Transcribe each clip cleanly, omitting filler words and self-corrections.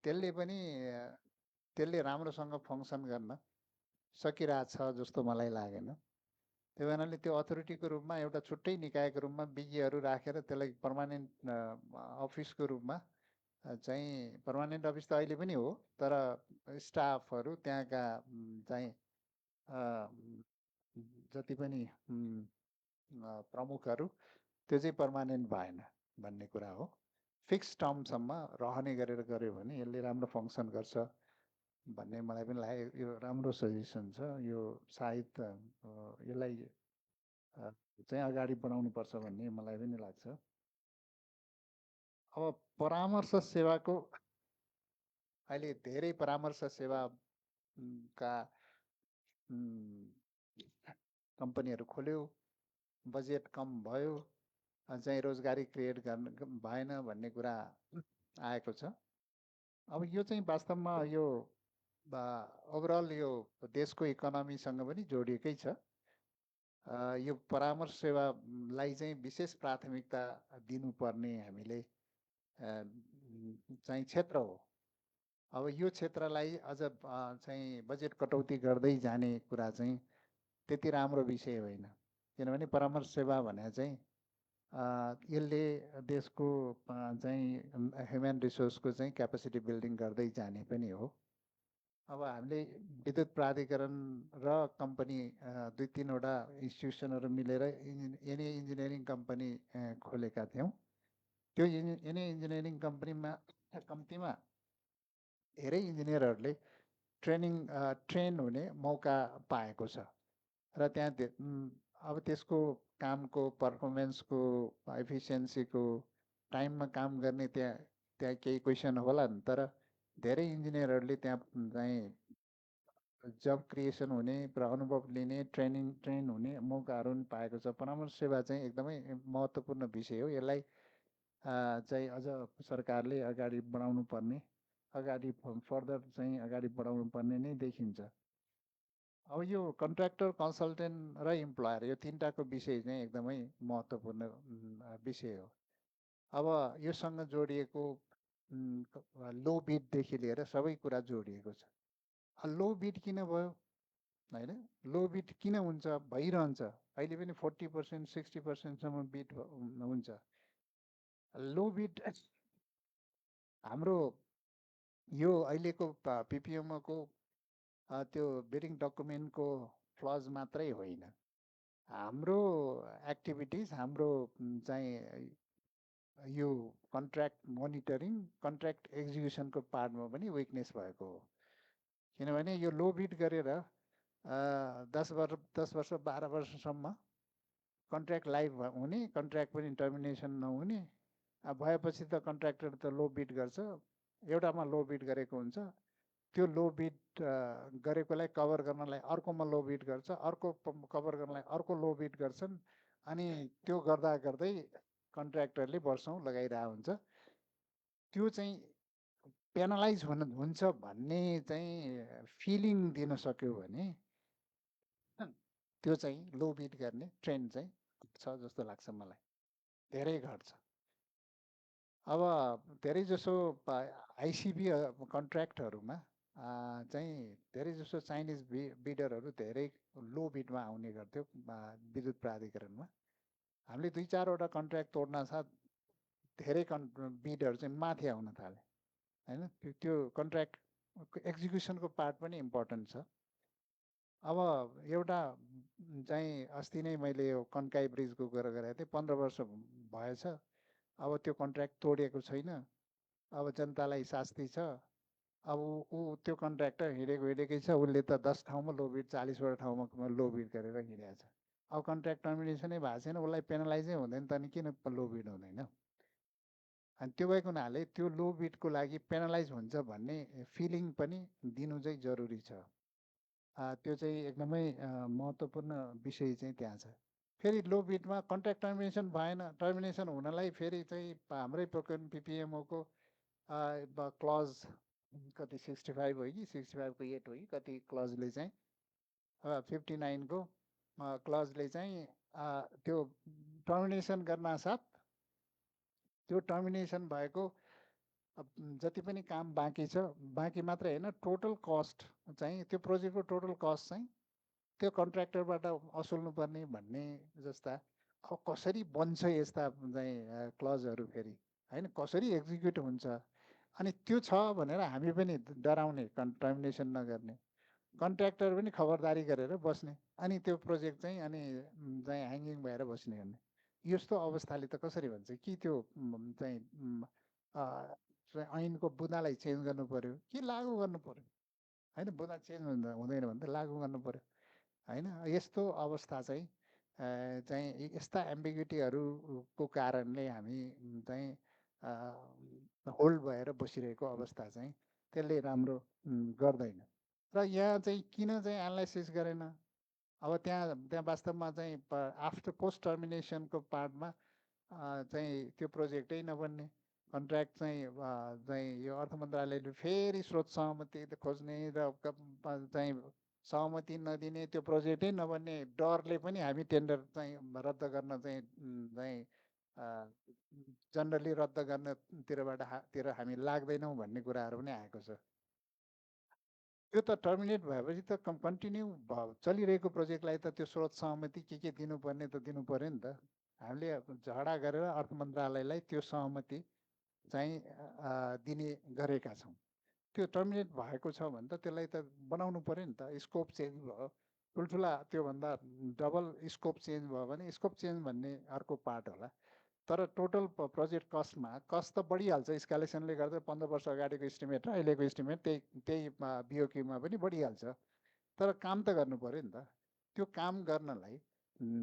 त्यसले पनि त्यसले राम्रोसँग फङ्सन गर्न सकिरहेछ जस्तो मलाई लागेन। त्यही भएनाले त्यो अथोरिटीको रूपमा एउटा छुट्टै निकायको रूपमा विज्ञहरू राखेर त्यसलाई पर्मानेन्ट अफिसको रूपमा चाहिँ पर्मानेन्ट अफिस त अहिले पनि हो, तर स्टाफहरू त्यहाँका चाहिँ जति पनि प्रमुखहरू त्यो चाहिँ पर्मानेन्ट भएन भन्ने कुरा हो। फिक्स टर्मसम्म रहने गरेर गऱ्यो भने यसले राम्रो फङ्सन गर्छ भन्ने मलाई पनि लाग्यो। यो राम्रो सजेसन छ। यो सायद यसलाई चाहिँ अगाडि बढाउनुपर्छ भन्ने मलाई पनि लाग्छ। अब परामर्श सेवाको अहिले धेरै परामर्श सेवाका कम्पनीहरू खोल्यो, बजेट कम भयो, चाहिँ रोजगारी क्रिएट गर्न भएन भन्ने कुरा आएको छ। अब यो चाहिँ वास्तवमा यो ओभरअल यो देशको इकोनोमीसँग पनि जोडिएकै छ। यो परामर्श सेवालाई चाहिँ विशेष प्राथमिकता दिनुपर्ने हामीले चाहिँ क्षेत्र हो। अब यो क्षेत्रलाई अझ चाहिँ बजेट कटौती गर्दै जाने कुरा चाहिँ त्यति राम्रो विषय होइन। किनभने परामर्श सेवा भने चाहिँ यसले देशको चाहिँ ह्युमन रिसोर्सको चाहिँ क्यापेसिटी बिल्डिङ गर्दै जाने पनि हो। अब हामीले विद्युत प्राधिकरण र कम्पनी दुई तिनवटा इन्स्टिट्युसनहरू मिलेर एनए इन्जिनियरिङ कम्पनी खोलेका थियौँ। त्यो एनए इन्जिनियरिङ कम्पनीमा कम्तीमा धेरै इन्जिनियरहरूले ट्रेन हुने मौका पाएको छ र त्यहाँ अब त्यसको कामको पर्फर्मेन्सको एफिसियन्सीको टाइममा काम गर्ने त्यहाँ केही क्वेसन होला नि, तर धेरै इन्जिनियरहरूले त्यहाँ चाहिँ जब क्रिएसन हुने र अनुभव लिने ट्रेन हुने मौकाहरू पनि पाएको छ। परामर्श सेवा चाहिँ एकदमै महत्त्वपूर्ण विषय हो। यसलाई चाहिँ अझ सरकारले अगाडि बढाउनु पर्ने, अगाडि फर्दर चाहिँ अगाडि बढाउनु पर्ने नै देखिन्छ। अब यो कन्ट्र्याक्टर, कन्सल्टेन्ट र इम्प्लोयर यो तिनटाको विषय चाहिँ एकदमै महत्त्वपूर्ण विषय हो। अब योसँग जोडिएको लो बिडदेखि लिएर सबै कुरा जोडिएको छ। लो बिड किन भयो होइन? लो बिड किन हुन्छ? भइरहन्छ। अहिले पनि 40%, 60%सम्म बिड हुन्छ। लो बिड हाम्रो यो अहिलेको पिपिएमको त्यो बिडिङ डकुमेन्टको फ्लज मात्रै होइन। हाम्रो एक्टिभिटिज, हाम्रो चाहिँ यो कन्ट्र्याक्ट मोनिटरिङ, कन्ट्र्याक्ट एक्जिक्युसनको पार्टमा पनि विकनेस भएको हो। किनभने यो लो बिड गरेर 10 वर्ष 12 वर्षसम्म कन्ट्र्याक्ट लाइभ हुने, कन्ट्र्याक्ट पनि टर्मिनेसन नहुने, भएपछि त कन्ट्र्याक्टर त लो बिड गर्छ, एउटामा लो बिड गरेको हुन्छ, त्यो लो बिड गरेकोलाई कभर गर्नलाई अर्कोमा लो बिड गर्छ, अर्को कभर गर्नलाई अर्को लो बिड गर्छन्, अनि त्यो गर्दा गर्दै कन्ट्र्याक्टरले वर्षौँ लगाइरहेको हुन्छ। त्यो चाहिँ पेनलाइज हुन्छ भन्ने चाहिँ फिलिङ दिन सक्यो भने त्यो चाहिँ लो बिड गर्ने ट्रेन्ड चाहिँ छ जस्तो लाग्छ मलाई, धेरै घट्छ। अब धेरै जसो आइसिबी कन्ट्र्याक्टहरूमा चाहिँ धेरै जसो चाइनिज बिडरहरू धेरै लो बिडमा आउने गर्थ्यो विद्युत प्राधिकरणमा। हामीले 2-4वटा कन्ट्र्याक्ट तोड्न साथ धेरै बिडहरू चाहिँ माथि आउन थाले होइन। त्यो कन्ट्र्याक्ट एक्जिक्युसनको पार्ट पनि इम्पोर्टेन्ट छ। अब एउटा चाहिँ अस्ति नै मैले यो कन्काई ब्रिजको कुरा गरेको थिएँ, 15 वर्ष भएछ। अब त्यो कन्ट्र्याक्ट तोडिएको छैन, अब जनतालाई शास्ति छ। अब ऊ त्यो कन्ट्र्याक्टर हिँडेकै छ, उसले त 10 ठाउँमा लो बिड, 40वटा ठाउँमा लो बिड गरेर हिँडेको छ। अब कन्ट्र्याक्ट टर्मिनेसनै भएको छैन, उसलाई पेनलाइजै हुँदैन त, अनि किन लो बिड हुँदैन? अनि त्यो भएको हुनाले त्यो लो बिडको लागि पेनलाइज हुन्छ भन्ने फिलिङ पनि दिनु चाहिँ जरुरी छ। त्यो चाहिँ एकदमै महत्त्वपूर्ण विषय चाहिँ त्यहाँ छ। फेरि लो बिडमा कन्ट्र्याक्ट टर्मिनेसन भएन, टर्मिनेसन हुनलाई फेरि चाहिँ हाम्रै पिपिएमओको क्लज कति 65 हो कि 65 को 8 हो कि कति क्लजले चाहिँ 59 को क्लजले चाहिँ त्यो टर्मिनेसन गर्न साथ त्यो टर्मिनेसन भएको जति पनि काम बाँकी छ, बाँकी मात्रै होइन, टोटल कस्ट चाहिँ त्यो प्रोजेक्टको टोटल कस्ट चाहिँ त्यो कन्ट्र्याक्टरबाट असुल्नुपर्ने भन्ने जस्ता अब कसरी बन्छ यस्ता चाहिँ क्लजहरू फेरि होइन, कसरी एक्जिक्युट हुन्छ। अनि त्यो छ भनेर हामी पनि डराउने, टर्मिनेसन नगर्ने, कन्ट्र्याक्टर पनि खबरदारी गरेर बस्ने, अनि त्यो प्रोजेक्ट चाहिँ अनि चाहिँ ह्याङ्गिङ भएर बस्ने भन्ने यस्तो अवस्थाले त कसरी भन्छ कि त्यो चाहिँ ऐनको बुँदालाई चेन्ज गर्नु पर्यो कि लागु गर्नु पर्यो होइन, बुँदा चेन्ज हुँदैन भने त लागु गर्नु पर्यो होइन। यस्तो अवस्था चाहिँ यस्ता एम्बिग्युटीहरूको कारणले हामी चाहिँ होल्ड भएर बसिरहेको अवस्था चाहिँ त्यसले राम्रो गर्दैन। र यहाँ चाहिँ किन चाहिँ एनालाइसिस गरेन, अब त्यहाँ त्यहाँ वास्तवमा चाहिँ आफ्टर पोस्ट टर्मिनेसनको पार्टमा चाहिँ त्यो प्रोजेक्टै नबन्ने, कन्ट्र्याक्ट चाहिँ यो अर्थ मन्त्रालयले फेरि स्रोत सहमति खोज्ने र चाहिँ सहमति नदिने, त्यो प्रोजेक्टै नबन्ने डरले पनि हामी टेन्डर चाहिँ रद्द गर्न चाहिँ जनरली रद्द गर्नतिर हामी लाग्दैनौँ भन्ने कुराहरू पनि आएको छ। त्यो त टर्मिनेट भएपछि त कन्टिन्यू चलिरहेको प्रोजेक्टलाई त त्यो स्रोत सहमति के दिनुपर्ने त दिनु पर्यो नि त। हामीले झगडा गरेर अर्थ मन्त्रालयलाई त्यो सहमति चाहिँ दिने गरेका छौँ। त्यो टर्मिनेट भएको छ भने त त्यसलाई त बनाउनु पर्यो नि त। स्कोप चेन्ज भयो, ठुल्ठुला त्योभन्दा डबल स्कोप चेन्ज भयो भने स्कोप चेन्ज भन्ने अर्को पार्ट होला, तर टोटल प्रोजेक्ट कस्टमा कस्ट त बढिहाल्छ। स्कालेसनले गर्दा 15 वर्ष अगाडिको इस्टिमेट र अहिलेको इस्टिमेट त्यही बिओक्यूमा पनि बढिहाल्छ, तर काम त गर्नु पर्यो नि त। त्यो काम गर्नलाई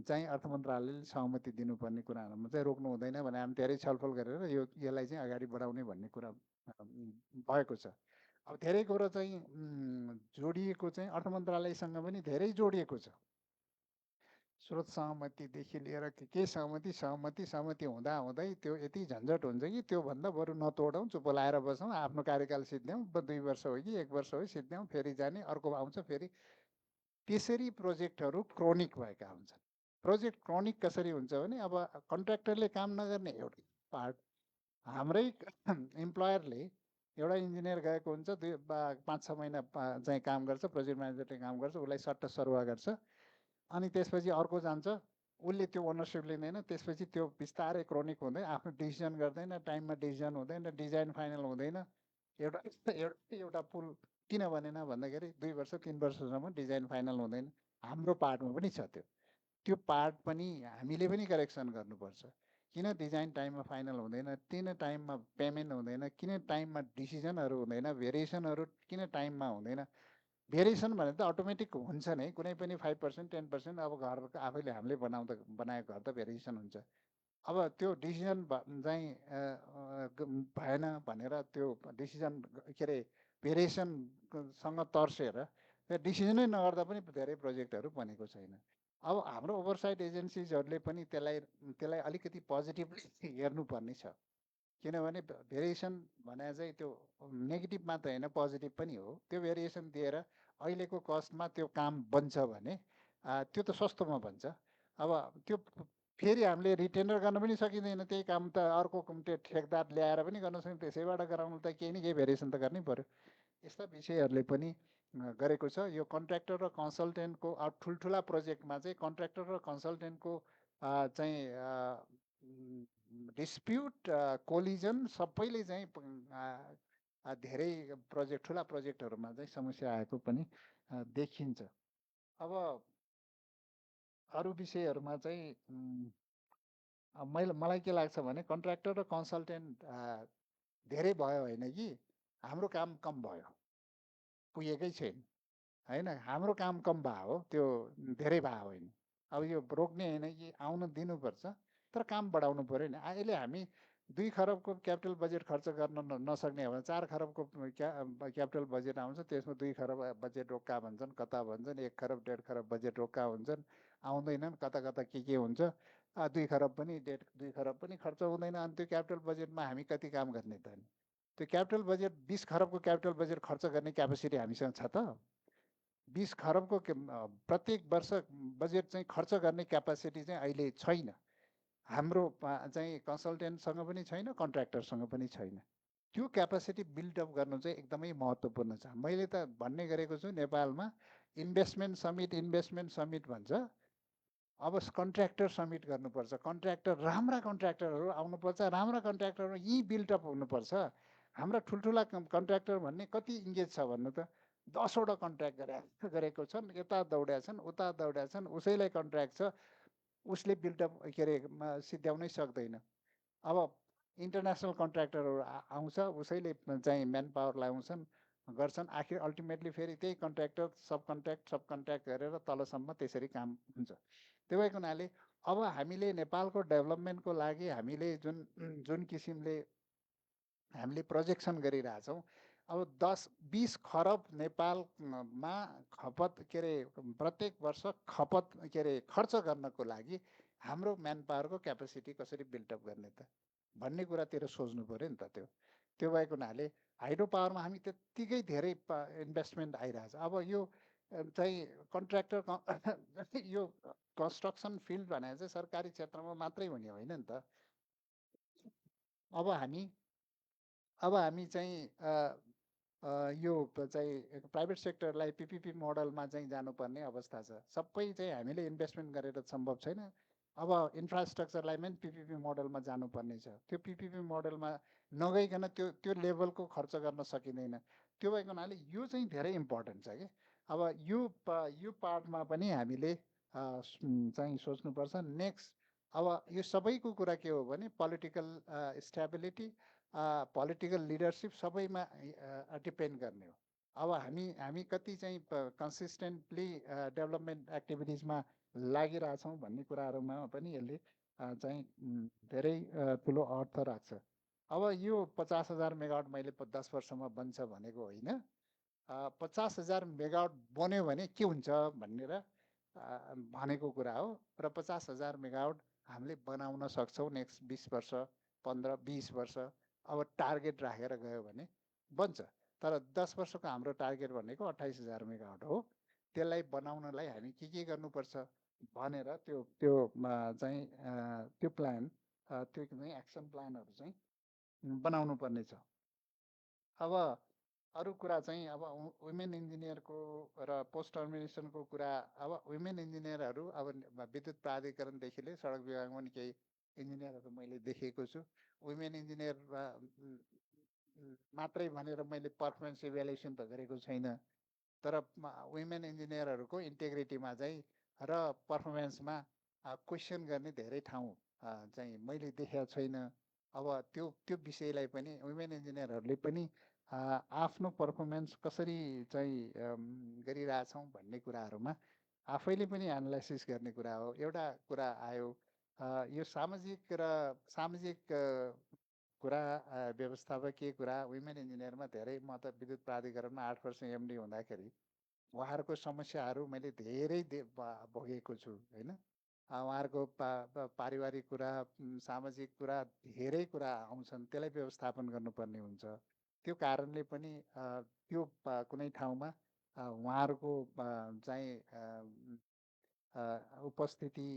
चाहिँ अर्थ मन्त्रालयले सहमति दिनुपर्ने कुराहरूमा चाहिँ रोक्नु हुँदैन भने हामी धेरै छलफल गरेर यसलाई चाहिँ अगाडि बढाउने भन्ने कुरा भएको छ। अब धेरै कुरो चाहिँ जोडिएको चाहिँ अर्थ मन्त्रालयसँग पनि धेरै जोडिएको छ। स्रोत सहमतिदेखि लिएर के सहमति हुँदा हुँदै त्यो यति झन्झट हुन्छ कि त्योभन्दा बरु नतोडौँ, चुप लाएर बसौँ, आफ्नो कार्यकाल सिद्ध्याउँ, 2 वर्ष हो कि 1 वर्ष हो सिद्ध्याउँ, फेरि जाने, अर्को आउँछ फेरि। त्यसरी प्रोजेक्टहरू क्रोनिक भएका हुन्छन्। प्रोजेक्ट क्रोनिक कसरी हुन्छ भने अब कन्ट्र्याक्टरले काम नगर्ने एउटा पार्ट, हाम्रै इम्प्लोयरले एउटा इन्जिनियर गएको हुन्छ, 5-6 महिना चाहिँ काम गर्छ, प्रोजेक्ट म्यानेजरले काम गर्छ, उसलाई सट्ट सरुवा गर्छ, अनि त्यसपछि अर्को जान्छ, उसले त्यो ओनरसिप लिँदैन, त्यसपछि त्यो बिस्तारै क्रोनिक हुँदै आफ्नो डिसिजन गर्दैन, टाइममा डिसिजन हुँदैन, डिजाइन फाइनल हुँदैन। एउटा पुल किन बनेन भन्दाखेरि 2 वर्ष 3 वर्षसम्म डिजाइन फाइनल हुँदैन। हाम्रो पार्टमा पनि छ त्यो पार्ट पनि हामीले पनि करेक्सन गर्नुपर्छ। किन डिजाइन टाइममा फाइनल हुँदैन, किन टाइममा पेमेन्ट हुँदैन, किन टाइममा डिसिजनहरू हुँदैन, भेरिएसनहरू किन टाइममा हुँदैन। भेरिएसन भने त अटोमेटिक हुन्छ नै, कुनै पनि 5% 10% अब घरको आफैले हामीले बनाएको घर त भेरिएसन हुन्छ। अब त्यो डिसिजन चाहिँ भएन भनेर त्यो डिसिजन के अरे भेरिएसनसँग तर्सेर डिसिजनै नगर्दा पनि धेरै प्रोजेक्टहरू बनेको छैन। अब हाम्रो ओभरसाइट एजेन्सिजहरूले पनि त्यसलाई अलिकति पोजिटिभली हेर्नुपर्ने छ, किनभने भेरिएसन भने चाहिँ त्यो नेगेटिभ मात्र होइन, पोजिटिभ पनि हो। त्यो भेरिएसन दिएर अहिलेको कस्टमा त्यो काम बन्छ भने त्यो त सस्तोमा बन्छ। अब त्यो फेरि हामीले रिटेन्डर गर्न पनि सकिँदैन, त्यही काम त अर्को ठेकदार ल्याएर पनि गर्न सकिन्छ, त्यसैबाट गराउनु त केही न केही भेरिएसन त गर्नै पर्यो। यस्ता विषयहरूले पनि गरेको छ। यो कन्ट्र्याक्टर र कन्सल्टेन्टको ठुल्ठुला प्रोजेक्टमा चाहिँ कन्ट्र्याक्टर र कन्सल्टेन्टको चाहिँ डिस्प्युट कोलिजन सबैले चाहिँ धेरै प्रोजेक्ट ठुला प्रोजेक्टहरूमा चाहिँ समस्या आएको पनि देखिन्छ। अब अरू विषयहरूमा चाहिँ मलाई के लाग्छ भने कन्ट्र्याक्टर र कन्सल्टेन्ट धेरै भयो होइन कि हाम्रो काम कम भयो, पुगेकै छैन होइन। हाम्रो काम कम भयो हो, त्यो धेरै भयो होइन। अब यो रोक्ने होइन कि आउन दिनुपर्छ, तर काम बढाउनु पऱ्यो नि। अहिले हामी 2 खरबको क्यापिटल बजेट खर्च गर्न नसक्ने हो भने 4 खरबको क्यापिटल बजेट आउँछ, त्यसमा 2 खरब बजेट रोक्का भन्छन्, कता भन्छन् 1 खरब 1.5 खरब बजेट रोक्का हुन्छन्, आउँदैनन्, कता कता के हुन्छ। 2 खरब पनि 2 खरब पनि खर्च हुँदैन। अनि त्यो क्यापिटल बजेटमा हामी कति काम गर्ने त? त्यो क्यापिटल बजेट 20 खरबको क्यापिटल बजेट खर्च गर्ने क्यापेसिटी हामीसँग छ त? 20 खरबको प्रत्येक वर्ष बजेट चाहिँ खर्च गर्ने क्यापेसिटी चाहिँ अहिले छैन। हाम्रो चाहिँ कन्सल्टेन्टसँग पनि छैन, कन्ट्र्याक्टरसँग पनि छैन। त्यो क्यापासिटी बिल्डअप गर्नु चाहिँ एकदमै महत्त्वपूर्ण छ। मैले त भन्ने गरेको छु नेपालमा इन्भेस्टमेन्ट समिट भन्छ। अब कन्ट्र्याक्टर समिट गर्नुपर्छ। राम्रा कन्ट्र्याक्टरहरू आउनुपर्छ। राम्रा कन्ट्र्याक्टरहरू यहीँ बिल्डअप हुनुपर्छ। हाम्रा ठुल्ठुला कन्ट्र्याक्टर भन्ने कति इङ्गेज छ भन्नु त? 10वटा कन्ट्र्याक्ट गरेको छन्, यता दौड्या छन्, उता दौड्या छन्, उसैलाई कन्ट्र्याक्ट छ, उसले बिल्डअप के अरे सिद्ध्याउनै सक्दैन। अब इन्टरनेसनल कन्ट्र्याक्टरहरू आउँछ, उसैले चाहिँ म्यान पावर ल्याउँछन्, गर्छन्। आखिर अल्टिमेटली फेरि त्यही कन्ट्र्याक्टर सब कन्ट्र्याक्ट गरेर तलसम्म त्यसरी काम हुन्छ। त्यो भएको हुनाले अब हामीले नेपालको डेभलपमेन्टको लागि हामीले जुन किसिमले हामीले प्रोजेक्सन गरिरहेछौँ, अब 10-20 खरब नेपालमा खपत के अरे प्रत्येक वर्ष खपत के अरे खर्च गर्नको लागि हाम्रो म्यान पावरको क्यापेसिटी कसरी बिल्डअप गर्ने त भन्ने कुरातिर सोच्नु पऱ्यो नि त। त्यो भएको हुनाले हाइड्रो पावरमा हामी त्यत्तिकै धेरै इन्भेस्टमेन्ट आइरहेछ। अब यो चाहिँ कन्ट्र्याक्टर यो कन्स्ट्रक्सन फिल्ड भनेर चाहिँ सरकारी क्षेत्रमा मात्रै हुने होइन नि त। अब हामी चाहिँ यो चाहिँ प्राइभेट सेक्टरलाई पिपिपी मोडलमा चाहिँ जानुपर्ने अवस्था छ। सबै चाहिँ हामीले इन्भेस्टमेन्ट गरेर सम्भव छैन। अब इन्फ्रास्ट्रक्चरलाई पनि पिपिपी मोडलमा जानुपर्ने छ। त्यो पिपिपी मोडलमा नगइकन त्यो लेभलको खर्च गर्न सकिँदैन। त्यो भएको हुनाले यो चाहिँ धेरै इम्पोर्टेन्ट छ कि। अब यो पार्टमा पनि हामीले चाहिँ सोच्नुपर्छ। नेक्स्ट अब यो सबैको कुरा के हो भने पोलिटिकल स्टेबिलिटी, पोलिटिकल लिडरसिप सबैमा डिपेन्ड गर्ने हो। अब हामी कति चाहिँ कन्सिस्टेन्टली डेभलपमेन्ट एक्टिभिटिजमा लागिरहेछौँ भन्ने कुराहरूमा पनि यसले चाहिँ धेरै ठुलो अर्थ राख्छ। अब यो 50,000 मेगावाट मैले 10 वर्षमा बन्छ भनेको होइन। 50,000 मेगावाट बन्यो भने के हुन्छ भनेर भनेको कुरा हो। र 50,000 मेगावाट हामीले बनाउन सक्छौँ नेक्स्ट 20 वर्ष, 15-20 वर्ष अब टार्गेट राखेर गयो भने बन्छ। तर 10 वर्षको हाम्रो टार्गेट भनेको 28,000 मेगावाट हो। त्यसलाई बनाउनलाई हामी के गर्नुपर्छ भनेर त्यो चाहिँ त्यो प्लान, त्यो चाहिँ एक्सन प्लानहरू चाहिँ बनाउनु पर्ने छ। अब अरू कुरा चाहिँ अब वुमेन इन्जिनियरको र पोस्ट टर्मिनेसनको कुरा। अब वुमेन इन्जिनियरहरू अब विद्युत प्राधिकरणदेखि लिएर सडक विभागमा पनि केही इन्जिनियरहरू मैले देखेको छु। वुमेन इन्जिनियर मात्रै भनेर मैले पर्फर्मेन्स इभ्यालुएसन त गरेको छैन। तर वुमेन इन्जिनियरहरूको इन्टेग्रिटीमा चाहिँ र पर्फर्मेन्समा क्वेसन गर्ने धेरै ठाउँ चाहिँ मैले देखेको छैन। अब त्यो विषयलाई पनि वुमेन इन्जिनियरहरूले पनि आफ्नो पर्फर्मेन्स कसरी चाहिँ गरिरहेछौँ भन्ने कुराहरूमा आफैले पनि एनालाइसिस गर्ने कुरा हो। एउटा कुरा आयो यो सामाजिक कुरा, व्यवस्थापकीय कुरा। वुमेन इन्जिनियरमा धेरै, म त विद्युत प्राधिकरणमा 8 वर्ष एमडी हुँदाखेरि उहाँहरूको समस्याहरू मैले धेरै भोगेको छु होइन। उहाँहरूको पारिवारिक कुरा, सामाजिक कुरा, धेरै कुरा आउँछन्, त्यसलाई व्यवस्थापन गर्नुपर्ने हुन्छ। त्यो कारणले पनि त्यो कुनै ठाउँमा उहाँहरूको चाहिँ उपस्थिति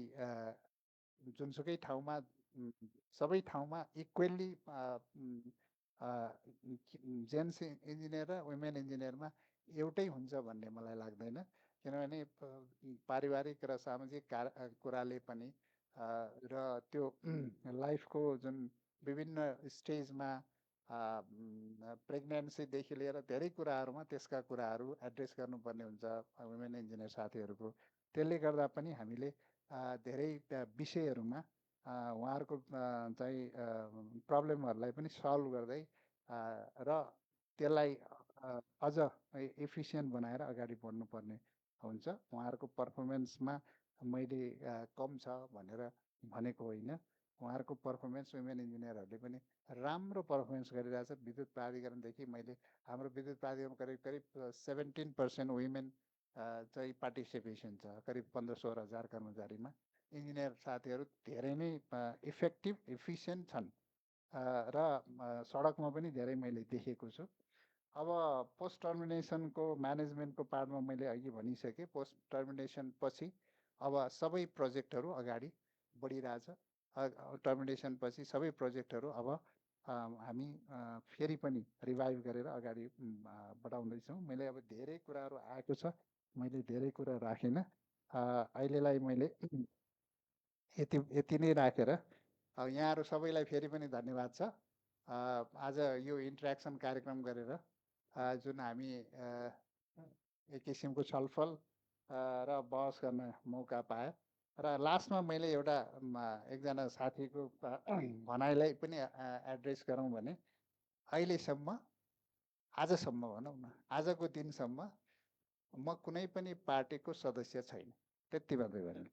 जुनसुकै ठाउँमा सबै ठाउँमा इक्वेल्ली जेन्ट्स इन्जिनियर र वुमेन इन्जिनियरमा एउटै हुन्छ भन्ने मलाई लाग्दैन। किनभने पारिवारिक र सामाजिक कुराले पनि र त्यो लाइफको जुन विभिन्न स्टेजमा प्रेग्नेन्सीदेखि लिएर धेरै कुराहरूमा त्यसका कुराहरू एड्रेस गर्नुपर्ने हुन्छ वुमेन इन्जिनियर साथीहरूको। त्यसले गर्दा पनि हामीले धेरै विषयहरूमा उहाँहरूको चाहिँ प्रब्लमहरूलाई पनि सल्भ गर्दै र त्यसलाई अझ एफिसियन्ट बनाएर अगाडि बढ्नुपर्ने हुन्छ। उहाँहरूको पर्फर्मेन्समा मैले कम छ भनेर भनेको होइन। उहाँहरूको पर्फर्मेन्स वुमेन इन्जिनियरहरूले पनि राम्रो पर्फर्मेन्स गरिरहेछ। विद्युत प्राधिकरणदेखि मैले हाम्रो विद्युत प्राधिकरण करिब 17% वुमेन चाहिँ पार्टिसिपेसन छ, करिब 15-16 हजार कर्मचारीमा। इन्जिनियर साथीहरू धेरै नै इफेक्टिभ, एफिसियन्ट छन् र सडकमा पनि धेरै मैले देखेको छु। अब पोस्ट टर्मिनेसनको म्यानेजमेन्टको पार्टमा मैले अघि भनिसकेँ। पोस्ट टर्मिनेसन पछि अब सबै प्रोजेक्टहरू अगाडि बढिरहेछ। टर्मिनेसन पछि सबै प्रोजेक्टहरू अब हामी फेरि पनि रिभाइभ गरेर अगाडि बढाउँदैछौँ। मैले अब धेरै कुराहरू आएको छ, मैले धेरै कुरा राखिनँ। अहिलेलाई मैले यति नै राखेर यहाँहरू सबैलाई फेरि पनि धन्यवाद छ। आज यो इन्टरेक्सन कार्यक्रम गरेर जुन हामी एक किसिमको छलफल र बहस गर्न मौका पाएँ। र लास्टमा मैले एउटा एकजना साथीको भनाइलाई पनि एड्रेस गरौँ भने अहिलेसम्म, आजसम्म भनौँ न, आजको दिनसम्म म कुनै पनि पार्टीको सदस्य छैन। त्यति मात्रै भने।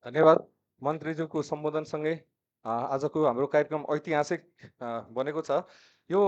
धन्यवाद मन्त्रीज्यूको सम्बोधनसँगै आजको हाम्रो कार्यक्रम ऐतिहासिक बनेको छ। यो